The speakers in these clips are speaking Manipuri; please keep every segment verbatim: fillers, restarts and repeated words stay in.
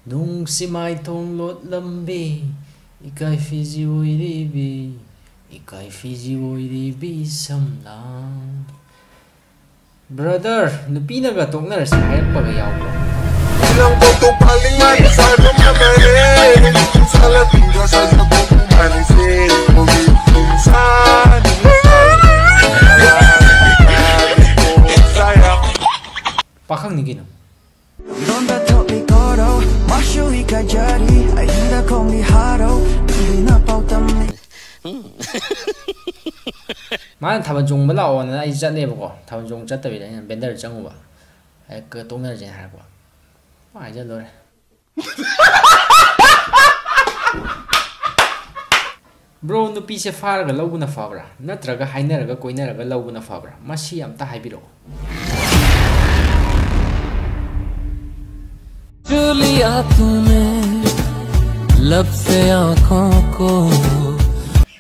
ꯅꯨꯡꯁꯤ ꯃꯥꯏꯊꯣꯡ ꯂꯣꯠꯂꯝꯕꯤ, ꯏꯀꯥꯏ ꯐꯤꯖꯤ ꯑꯣꯏꯔꯤꯕꯤ, ꯏꯀꯥꯏ ꯐꯤꯖꯤ ꯑꯣꯏꯔꯤꯕꯤ ꯁꯝꯂꯥꯡ꯫ Brother, ꯅꯨꯄꯤꯅꯒ ꯇꯣꯛꯅꯔꯁꯦ ꯍꯥꯏꯔꯛꯄꯒ ꯌꯥꯎꯕ꯭ꯔꯣ? ꯄꯥꯈꯪꯅꯤ ꯀꯩꯅꯣ꯫ ꯏꯔꯣꯟꯕ ꯊꯣꯛꯂꯤ ꯀꯣꯔꯣ, ꯃꯥꯁꯨ ꯏꯀꯥꯏꯖꯔꯤ, ꯑꯍꯤꯡꯗ ꯈꯣꯡꯂꯤ ꯍꯥꯔꯣ, ꯅꯨꯄꯤꯅ ꯄꯥꯎꯇꯝꯂꯤ꯫ ꯃꯥꯅ ꯊꯥꯕꯜ ꯆꯣꯡꯕ ꯂꯥꯛꯑꯣꯅ ꯑꯩ ꯆꯠꯂꯦꯕꯀꯣ꯫ ꯊꯥꯕꯜ ꯆꯣꯡ ꯆꯠꯇꯕꯤꯗ ꯑꯩꯅ ꯕꯦꯟꯗꯔ ꯆꯪꯉꯨꯕ꯫ ꯑꯩ ꯀ-, ꯇꯣꯛꯅꯔꯁꯦꯅ ꯍꯥꯏꯔꯛꯄ꯫ ꯃꯥ ꯍꯥꯏꯖꯜꯂꯣꯏꯔꯦ꯫ Bro, ꯅꯨꯄꯤꯁꯦ ꯐꯥꯔꯒ ꯂꯧꯕꯅ ꯐꯕ꯭ꯔꯥ, ꯅꯠꯇ꯭ꯔꯒ ꯍꯥꯏꯅꯔꯒ ꯀꯣꯏꯅꯔꯒ ꯂꯧꯕꯅ ꯐꯕ꯭ꯔꯥ? ꯃꯁꯤ ꯑꯝꯇ ꯍꯥꯏꯕꯤꯔꯛꯑꯣ꯫ लब से आंखों को।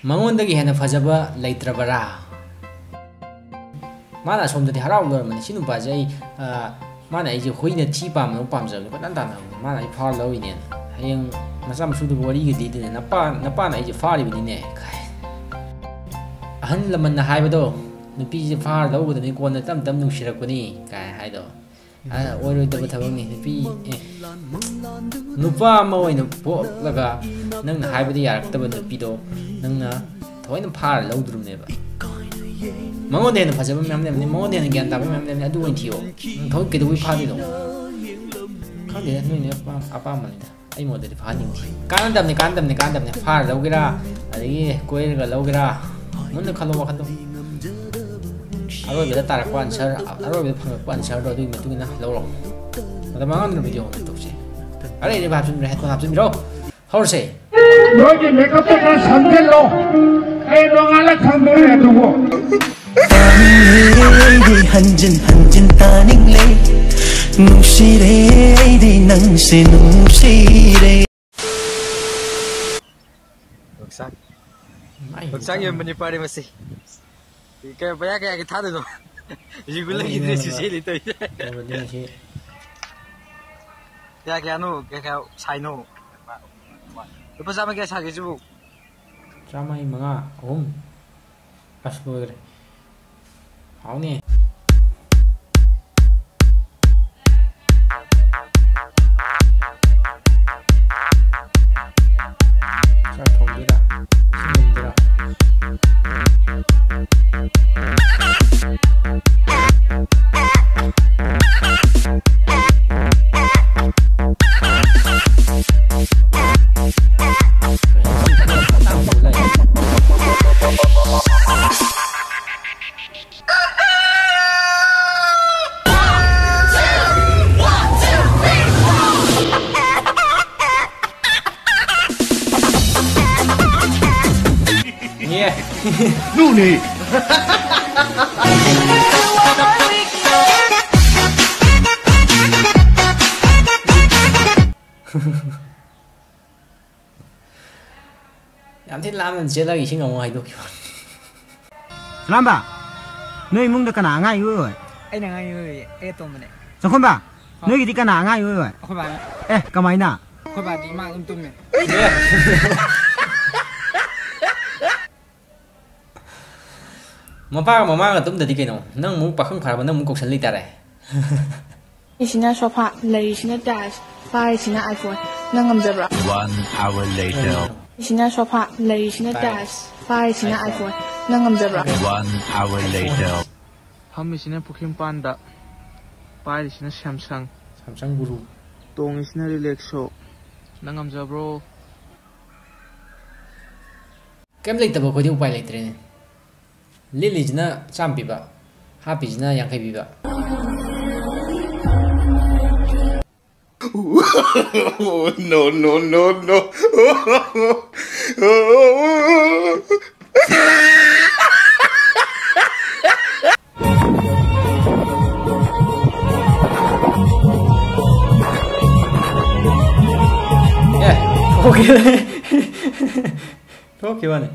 ꯃꯉꯣꯟꯗꯒꯤ ꯍꯦꯟꯅ ꯐꯖꯕ ꯂꯩꯇ꯭ꯔꯕꯔꯥ? ꯃꯥꯅ ꯑꯁꯣꯝꯗꯗꯤ ꯍꯔꯥꯎ ꯂꯣꯏꯔꯝꯃꯅꯤ꯫ "ꯁꯤ ꯅꯨꯄꯥꯁꯦ ꯑꯩ, ꯑ, ꯃꯥꯅ ꯑꯩꯁꯦ ꯍꯨꯏꯅ ꯊꯤ ꯄꯥꯝꯕꯗꯧ ꯄꯥꯝꯖꯕꯅꯤ, ꯀꯣꯏꯇꯥꯟ ꯇꯥꯟꯅꯕꯅꯤ, ꯃꯥꯅ ꯑꯩ ꯐꯥꯔ ꯂꯧꯔꯤꯅꯦꯅ꯫ ꯍꯌꯦꯡ ꯃꯆꯥ ꯃꯁꯨꯗꯨ ꯋꯥꯔꯤꯒ ꯂꯤꯗꯅ, 'ꯅꯄꯥ, ꯅꯄꯥꯅ ꯑꯩꯁꯦ ꯐꯥꯔꯤꯕꯅꯤꯅꯦ' ꯀꯥꯏ꯫ ꯑꯍꯜ ꯂꯃꯟꯅ ꯍꯥꯏꯕꯗꯣ, "ꯅꯨꯄꯤꯁꯦ ꯐꯥꯔ ꯂꯧꯒꯗꯕꯅꯤ, ꯀꯣꯟꯅ ꯇꯞ ꯇꯞ ꯅꯨꯡꯁꯤꯔꯛꯄꯅꯤ" ꯀꯥꯏ ꯍꯥꯏꯗꯣ꯫ ꯑ, ꯑꯣꯏꯔꯣꯏꯗꯕ ꯊꯕꯛꯅꯤ꯫ ꯅꯨꯄꯤ, ꯑꯦ, ꯅꯨꯄꯥ ꯑꯃ ꯑꯣꯏꯅ ꯄꯣꯛꯂꯒ ꯅꯪꯅ ꯍꯥꯏꯕꯗ ꯌꯥꯔꯛꯇꯕ ꯅꯨꯄꯤꯗꯣ ꯅꯪꯅ ꯊꯑꯣꯏꯅ ꯐꯥꯔ ꯂꯧꯗ꯭ꯔꯨꯝꯅꯦꯕ꯫ ꯃꯉꯣꯟꯗ ꯍꯦꯟꯅ ꯐꯖꯕ ꯃꯌꯥꯝ ꯂꯩꯔꯝꯅꯤ, ꯃꯉꯣꯟꯗ ꯍꯦꯟꯅ ꯒ꯭ꯌꯥꯟ ꯇꯥꯕ ꯃꯌꯥꯝ ꯂꯩꯔꯝꯅꯤ, ꯑꯗꯨ ꯑꯣꯏꯅ ꯊꯤꯌꯣ꯫ ꯅꯪ ꯊꯑꯣꯏ ꯀꯩꯗꯧꯕꯩ ꯐꯥꯗꯣꯏꯅꯣ? ꯈꯪꯗꯦꯗ, ꯅꯣꯏ ꯅꯣꯏ ꯑꯄꯥꯝ-, ꯑꯄꯥꯝꯕꯅꯤꯗ꯫ ꯑꯩ ꯃꯣꯠꯇꯗꯤ ꯐꯥꯍꯟꯅꯤꯡꯗꯦ꯫ ꯀꯥꯟꯅꯗꯕꯅꯤ, ꯀꯥꯟꯅꯗꯕꯅꯤ, ꯀꯥꯟꯅꯗꯕꯅꯤ꯫ ꯐꯥꯔ ꯂꯧꯒꯦꯔꯥ, ꯑꯗꯒꯤ ꯀꯣꯏꯔꯒ ꯂꯧꯒꯦꯔꯥ, ꯃꯨꯟꯅ ꯈꯜꯂꯣ ꯋꯥꯈꯜꯗꯣ꯫ ꯑꯔꯣꯏꯕꯗ ꯇꯥꯔꯛꯄ answer, ꯑꯔꯣꯏꯕꯗ ꯐꯪꯉꯛꯄ answerꯗꯣ ꯑꯗꯨꯒꯤ ꯃꯇꯨꯡ ꯏꯟꯅ ꯂꯧꯔꯣ꯫ ꯃꯇꯝ ꯃꯥꯡꯍꯟꯗꯅ video ꯑꯃ ꯇꯧꯁꯦ꯫ ꯑꯔꯩ ꯑꯔꯩꯕ ꯍꯥꯞꯆꯤꯟꯕꯤꯔꯣ, headphone ꯍꯥꯞꯆꯤꯟꯕꯤꯔꯣ꯫ ꯍꯧꯔꯁꯦ꯫ ꯅꯣꯏꯒꯤ makeupꯇꯣ ꯈꯔ ꯁꯪꯖꯜꯂꯣ꯫ ꯑꯩ ꯅꯣꯡꯉꯥꯜꯂ ꯈꯪꯗꯣꯔꯦ ꯑꯗꯨꯕꯨ꯫ ꯑꯩꯗꯤ ꯍꯟꯖꯤꯟ ꯍꯟꯖꯤꯟ ꯇꯥꯅꯤꯡꯂꯦ꯫ ꯅꯨꯡꯁꯤꯔꯦ, ꯑꯩꯗꯤ ꯅꯪꯁꯦ ꯅꯨꯡꯁꯤꯔꯦ꯫ ꯌꯣꯡꯆꯥꯛ꯫ ꯃꯥꯏ ꯌꯣꯡꯆꯥꯛ ꯌꯣꯟꯕ ꯅꯨꯄꯥꯅꯤ ꯃꯁꯤ꯫ ꯀꯌꯥ, ꯄꯩꯁꯥ ꯀꯌꯥꯒꯤ ꯊꯥꯗꯣꯏꯅꯣ? Regularꯒꯤ ꯑꯣꯏꯅ dress ꯁꯦꯠꯂꯤ ꯇꯧꯔꯤꯁꯦ꯫ ꯇꯧꯔꯗꯤ ꯉꯁꯤ꯫ ꯀꯌꯥ ꯀꯌꯥꯅꯣ? ꯀꯌꯥ ꯀꯌꯥ ꯁꯥꯏꯅꯣ? ꯂꯨꯄꯥ ꯆꯥꯝꯃ ꯀꯌꯥ ꯁꯥꯒꯦ ꯁꯤꯕꯨ? ꯆꯥꯝꯃ ꯃꯉꯥ, ꯑꯍꯨꯝ꯫ ꯑꯁ, ꯂꯣꯏꯈ꯭ꯔꯦ꯫ ꯍꯥꯎꯅꯤ꯫ ꯆꯥꯛ ꯊꯣꯡꯗꯣꯏꯔꯥ? ꯏꯁꯤꯡ ꯂꯨꯝꯗꯣꯏꯔꯥ? ꯅꯨꯅꯤ꯫ ꯌꯥꯝ ꯊꯤꯅ ꯂꯥꯞꯅ ꯆꯦꯜꯂꯒ ꯏꯁꯤꯡ ꯑꯃꯨꯛ ꯍꯩꯗꯣꯛꯈꯤꯕ꯫ ꯁꯂꯥꯝꯕ, ꯅꯣꯏ ꯏꯃꯨꯡꯗ ꯀꯅꯥ ꯑꯉꯥꯡ ꯏꯑꯣꯏ ꯑꯣꯏ? ꯑꯩꯅ ꯑꯉꯥꯡ ꯏꯑꯣꯏ ꯑꯣꯏꯌꯦ, ꯑꯩ ꯑꯇꯣꯝꯕꯅꯦ꯫ ꯆꯪꯈꯣꯟꯕ, ꯍꯥꯎ꯫ ꯅꯣꯏꯒꯤꯗꯤ ꯀꯅꯥ ꯑꯉꯥꯡ ꯏꯑꯣꯏ ꯑꯣꯏ? ꯑꯩꯈꯣꯏ ꯕꯥꯅ꯫ ꯑꯦ, ꯀꯃꯥꯏꯅ? ꯑꯩꯈꯣꯏ ꯕꯥꯗꯤ ꯏꯃꯥ ꯑꯗꯨꯝ ꯇꯨꯝꯃꯦ꯫ ꯃꯄꯥꯒ ꯃꯃꯥꯒ ꯇꯨꯝꯗꯗꯤ ꯀꯩꯅꯣ? ꯅꯪ ꯑꯃꯨꯛ ꯄꯥꯈꯪ ꯐꯥꯔꯕ, ꯅꯪ ꯑꯃꯨꯛ ꯀꯧꯁꯜ ꯂꯩꯇꯥꯔꯦ꯫ ꯁꯤꯅ ꯁꯣꯐꯥ, ꯂꯩꯔꯤꯁꯤꯅ ꯇꯥꯏꯜꯁ, ꯄꯥꯏꯔꯤꯁꯤꯅ iPhone꯫ ꯅꯪ ꯉꯝꯖꯕ꯭ꯔꯣ? One hour later. ꯁꯤꯅ ꯁꯣꯐꯥ, ꯂꯩꯔꯤꯁꯤꯅ ꯇꯥꯏꯜꯁ, ꯄꯥꯏꯔꯤꯁꯤꯅ iPhone꯫ ꯅꯪ ꯉꯝꯖꯕ꯭ꯔꯣ? One hour later. ꯐꯝꯃꯤꯁꯤꯅ ꯄꯨꯈ꯭ꯔꯤ ꯃꯄꯥꯟꯗ, ꯄꯥꯏꯔꯤꯁꯤꯅ Samsung꯫ Samsung ꯒꯨꯔꯨ꯫ ꯇꯣꯡꯉꯤꯁꯤꯅ Relaxo꯫ ꯅꯪ ꯉꯝꯖꯕ꯭ꯔꯣ? ꯀꯩꯝ ꯂꯩꯇꯕ ꯑꯩꯈꯣꯏꯗꯤ ꯎꯄꯥꯏ ꯂꯩꯇ꯭ꯔꯦꯅꯦ꯫ ꯂꯤꯠꯂꯤꯁꯤꯅ ꯆꯥꯝꯃ ꯄꯤꯕ, ꯍꯥꯞꯄꯤꯁꯤꯅ ꯌꯥꯡꯈꯩ ꯄꯤꯕ꯫ No, no, no, no. A, okay꯫ ꯊꯣꯛꯈꯤꯕꯅꯤ꯫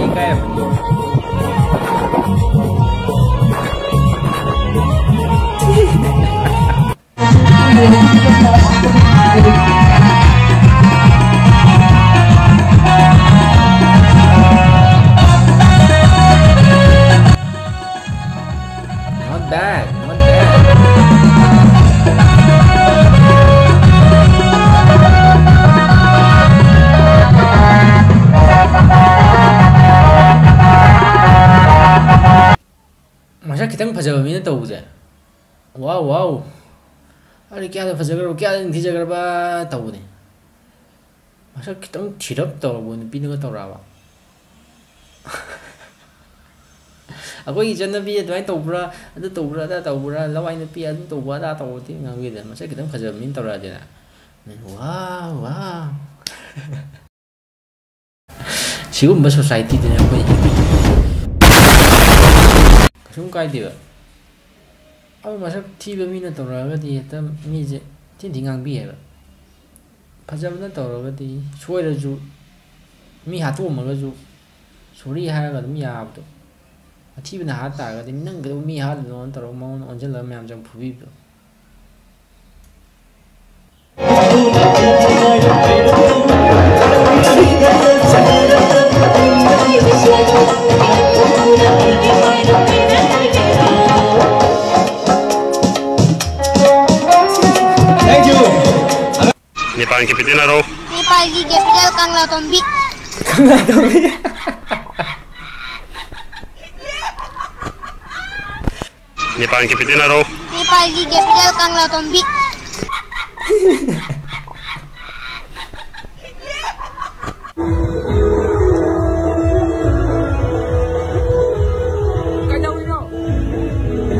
ꯏꯀꯥꯏꯔꯝꯃꯅꯤ꯫ Not bad, not bad. ꯃꯁꯛ ꯈꯤꯇꯪ ꯐꯖꯕ ꯃꯤꯅ ꯇꯧꯕꯁꯦ, "ꯋꯥꯎ, ꯋꯥꯎ, ꯑꯔꯦ, ꯀꯌꯥꯗ ꯐꯖꯈ꯭ꯔꯕ, ꯀꯌꯥꯗ ꯅꯤꯡꯊꯤꯖꯈ꯭ꯔꯕ" ꯇꯧꯕꯅꯦ꯫ ꯃꯁꯛ ꯈꯤꯇꯪ ꯊꯤꯔꯞ ꯇꯧꯔꯕ ꯅꯨꯄꯤꯅꯒ ꯇꯧꯔꯛꯑꯕ꯫ ꯑꯩꯈꯣꯏꯒꯤ ꯆꯠꯅꯕꯤ ꯑꯗꯨꯃꯥꯏꯅ ꯇꯧꯕ꯭ꯔꯥ, ꯑꯗꯨ ꯇꯧꯕ꯭ꯔꯥ, ꯑꯗꯥ ꯇꯧꯕ꯭ꯔꯥ, ꯂꯋꯥꯏ ꯅꯨꯄꯤ ꯑꯗꯨ ꯇꯧꯕ, ꯑꯗꯥ ꯇꯧꯕꯗꯤ ꯉꯥꯡꯕꯤꯗꯅ, ꯃꯁꯛ ꯈꯤꯇꯪ ꯐꯖꯕ ꯃꯤꯅ ꯇꯧꯔꯛꯑꯗꯤꯅꯦ, "ꯋꯥꯎ, ꯋꯥꯎ"꯫ ꯁꯤꯒꯨꯝꯕ ꯁꯣꯁꯥꯏꯇꯤꯗꯨꯅꯦ ꯑꯩꯈꯣꯏ ꯍꯤꯡꯉꯤ꯫ ꯀꯩꯁꯨꯝ ꯀꯥꯏꯗꯦꯕ꯫ ꯑꯗꯨ ꯃꯁꯛ ꯊꯤꯕ ꯃꯤꯅ ꯇꯧꯔꯛꯑꯒꯗꯤ ꯍꯦꯛꯇ ꯃꯤꯁꯦ ꯊꯤꯟ ꯊꯤꯟ ꯉꯥꯡꯕꯤꯌꯦꯕ꯫ ꯐꯖꯕꯅ ꯇꯧꯔꯒꯗꯤ ꯁꯣꯏꯔꯁꯨ, ꯃꯤ ꯍꯥꯠꯇꯣꯛꯑꯝꯃꯒꯁꯨ ꯁꯣꯔꯤ ꯍꯥꯏꯔꯒ ꯑꯗꯨꯝ ꯌꯥꯕꯗꯣ꯫ ꯑꯊꯤꯕꯅ ꯍꯥꯠ ꯇꯥꯔꯒꯗꯤ, "ꯅꯪ ꯀꯩꯗꯧꯕ ꯃꯤ ꯍꯥꯠꯂꯤꯅꯣꯅ?" ꯇꯧꯔꯒ ꯃꯉꯣꯟꯗ ꯑꯣꯟꯁꯤꯜꯂꯒ ꯃꯌꯥꯝ ꯆꯪ ꯐꯨꯕꯤꯕꯗꯣ꯫ Thank you. ꯅꯦꯄꯥꯜꯒꯤ capital ꯍꯥꯏꯔꯣ꯫ ꯅꯦꯄꯥꯜꯒꯤ capital ꯀꯪꯂꯥꯇꯣꯝꯕꯤ꯫ ꯀꯪꯂꯥꯇꯣꯝꯕꯤ꯫ ꯅꯦꯄꯥꯜꯒꯤ capital ꯍꯥꯏꯔꯣ꯫ ꯅꯦꯄꯥꯜꯒꯤ capital ꯀꯪꯂꯥꯇꯣꯝꯕꯤ꯫ ꯀꯩꯗꯧꯔꯤꯅꯣ?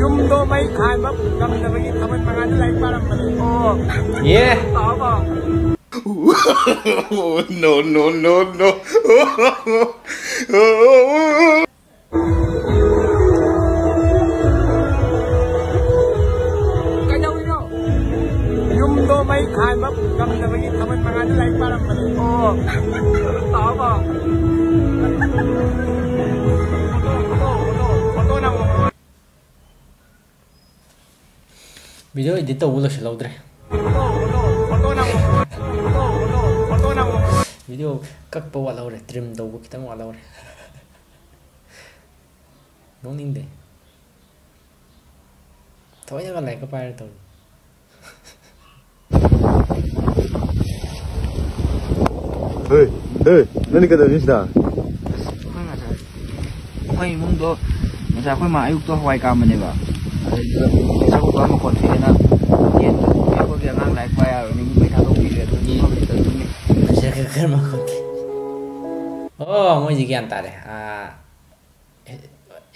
ꯌꯨꯝꯗꯣ ꯃꯩ ꯊꯥꯟꯕ ꯉꯝꯗꯕꯒꯤ ꯊꯥꯕꯜ ꯃꯉꯥꯜꯗ ꯂꯥꯏꯔꯤꯛ ꯄꯥꯔꯝꯕꯅꯦ꯫ ꯑꯣ꯫ ꯌꯦ꯫ ꯇꯥꯕ꯫ No, no, no, no. ꯀꯩꯗꯧꯔꯤꯅꯣ? ꯌꯨꯝꯗꯣ ꯃꯩ ꯊꯥꯟꯕ ꯉꯝꯗꯕꯒꯤ ꯊꯥꯕꯜ ꯃꯉꯥꯜꯗ ꯂꯥꯏꯔꯤꯛ ꯄꯥꯔꯝꯕꯅꯦ꯫ ꯑꯣ꯫ ꯇꯥꯕ꯫ Video edit ꯇꯧꯕ ꯂꯣꯏꯁꯤꯜꯍꯧꯗ꯭ꯔꯦ꯫ ꯚꯤꯗꯤꯑꯣ ꯀꯛꯄ ꯋꯥꯠꯍꯧꯔꯦ, ꯇ꯭ꯔꯤꯝ ꯇꯧꯕ ꯈꯤꯇꯪ ꯋꯥꯠꯍꯧꯔꯦ꯫ ꯅꯣꯛꯅꯤꯡꯗꯦ꯫ ꯊꯑꯣꯏꯅꯒ ꯂꯥꯏꯔꯤꯛꯀ ꯄꯥꯏꯔ ꯇꯧꯔꯤ꯫ ꯍꯦ, ꯍꯦ, ꯅꯪꯗꯤ ꯀꯩꯗꯧꯔꯤ ꯁꯤꯗ? ꯑꯩꯈꯣꯏ ꯉꯁꯥꯏ, ꯑꯩꯈꯣꯏ ꯏꯃꯨꯡꯗꯣ ꯉꯁꯥꯏ ꯑꯩꯈꯣꯏ ꯃꯥ ꯑꯌꯨꯛꯇꯣ ꯍꯋꯥꯏ ꯀꯥꯝꯕꯅꯦꯕ꯫ ꯑꯗꯨꯗ ꯆꯥꯛ ꯊꯣꯡꯕ ꯃꯈꯣꯟ ꯊꯣꯛꯑꯦꯅ ꯌꯦꯟꯗꯣ ꯌꯥꯎꯕꯒꯤ ꯑꯉꯥꯡ ꯂꯥꯏꯔꯤꯛ ꯄꯥ ꯌꯥꯔꯣꯏꯅ ꯏꯃꯨꯡ ꯃꯩ ꯊꯥꯗꯣꯛꯄꯤꯈ꯭ꯔꯦ꯫ ꯑꯗꯨ ꯏꯃꯨꯡ ꯍꯧꯖꯤꯛꯇ ꯇꯨꯝꯃꯤ꯫ ꯃꯁꯤ ꯈꯔ ꯈꯔ ꯃꯈꯣꯟ ꯊꯣꯛꯑꯦ꯫ ꯑꯣ, ꯃꯣꯏꯁꯤ ꯒ꯭ꯌꯥꯟ ꯇꯥꯔꯦ꯫ ꯑꯥ,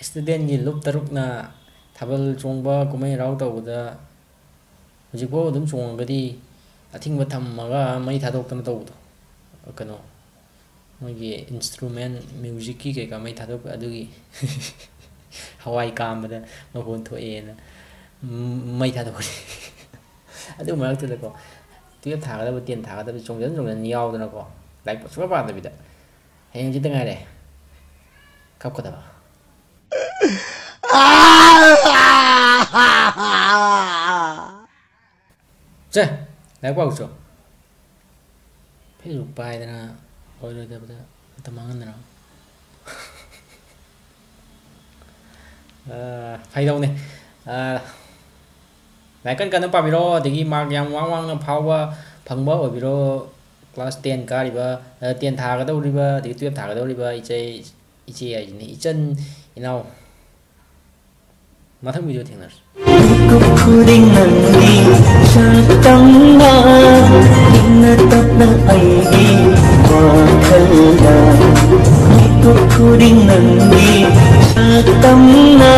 ꯏꯁꯇꯨꯗꯦꯟꯒꯤ ꯂꯨꯞ ꯇꯔꯨꯛꯅ ꯊꯥꯕꯜ ꯆꯣꯡꯕ ꯀꯨꯝꯍꯩ ꯍꯔꯥꯎ ꯇꯧꯕꯗ ꯍꯧꯖꯤꯛꯐꯥꯎ ꯑꯗꯨꯝ ꯆꯣꯡꯉꯒꯗꯤ ꯑꯊꯤꯡꯕ ꯊꯝꯃꯒ ꯃꯩ ꯊꯥꯗꯣꯛꯇꯅ ꯇꯧꯕꯗꯣ, ꯀꯩꯅꯣ, ꯃꯣꯏꯒꯤ ꯏꯟꯁꯇ꯭ꯔꯨꯃꯦꯟ ꯃ꯭ꯌꯨꯖꯤꯛꯀꯤ ꯀꯩꯀꯥ ꯃꯩ ꯊꯥꯗꯣꯛꯄ ꯑꯗꯨꯒꯤ ꯍꯋꯥꯏ ꯀꯥꯝꯕꯗ ꯃꯈꯣꯟ ꯊꯣꯛꯑꯦꯅ ꯃꯩ ꯊꯥꯗꯣꯛꯈ꯭ꯔꯦ꯫ ꯑꯗꯨ ꯃꯔꯛꯇꯨꯗꯀꯣ, ꯇꯨꯌꯦꯜꯞ ꯊꯥꯒꯗꯕ, ꯇꯦꯟ ꯊꯥꯒꯗꯕ ꯆꯣꯡꯖꯟ ꯆꯣꯡꯖꯟ ꯌꯥꯎꯗꯅꯀꯣ, ꯂꯥꯏꯔꯤꯛ ꯁꯨꯡꯄꯥ ꯄꯥꯗꯕꯤꯗ ꯍꯌꯦꯡ ꯍꯪꯆꯤꯠꯇ ꯉꯥꯏꯔꯦ ꯀꯞꯀꯗꯕ꯫ ꯆꯦ, ꯂꯥꯏꯔꯤꯛ ꯄꯥꯎ ꯆꯣ꯫ Facebook ꯄꯥꯏꯗꯅ ꯑꯣꯏꯔꯣꯏꯗꯕꯗ ꯃꯇꯝ ꯃꯥꯡꯍꯟꯗꯅ꯫ ꯑ, ꯐꯥꯒꯤ ꯇꯧꯅꯦ꯫ ꯑ, ꯂꯥꯏꯔꯤꯛ ꯀꯟ ꯀꯟꯅ ꯄꯥꯕꯤꯔꯣ, ꯑꯗꯒꯤ ꯃꯥꯔꯛ ꯌꯥꯝ ꯋꯥꯡ ꯋꯥꯡꯅ ꯐꯥꯎꯕ ꯐꯪꯕ ꯑꯣꯏꯕꯤꯔꯣ꯫ ꯀ꯭ꯂꯥꯁ ꯇꯦꯟ ꯀꯥꯔꯤꯕ, ꯑ, ꯇꯦꯟ ꯊꯥꯒꯗꯧꯔꯤꯕ, ꯑꯗꯒꯤ ꯇꯨꯌꯦꯜꯞ ꯊꯥꯒꯗꯧꯔꯤꯕ ꯏꯆꯦ, ꯏꯆꯦ ꯍꯥꯏꯁꯤꯅꯤ, ꯏꯆꯟ ꯏꯅꯥꯎ꯫ ꯃꯊꯪ ꯚꯤꯗꯤꯑꯣ ꯊꯦꯡꯅꯔꯁꯤ꯫ ꯃꯤꯀꯨꯞ ꯈꯨꯗꯤꯡ ꯅꯪꯒꯤ ꯁꯛꯇꯝꯅ, ꯏꯪꯅ ꯇꯞꯅ ꯑꯩꯒꯤ ꯋꯥꯈꯜꯗ꯫ ꯃꯤꯀꯨꯞ ꯈꯨꯗꯤꯡ ꯅꯪꯒꯤ ꯁꯛꯇꯝꯅ꯫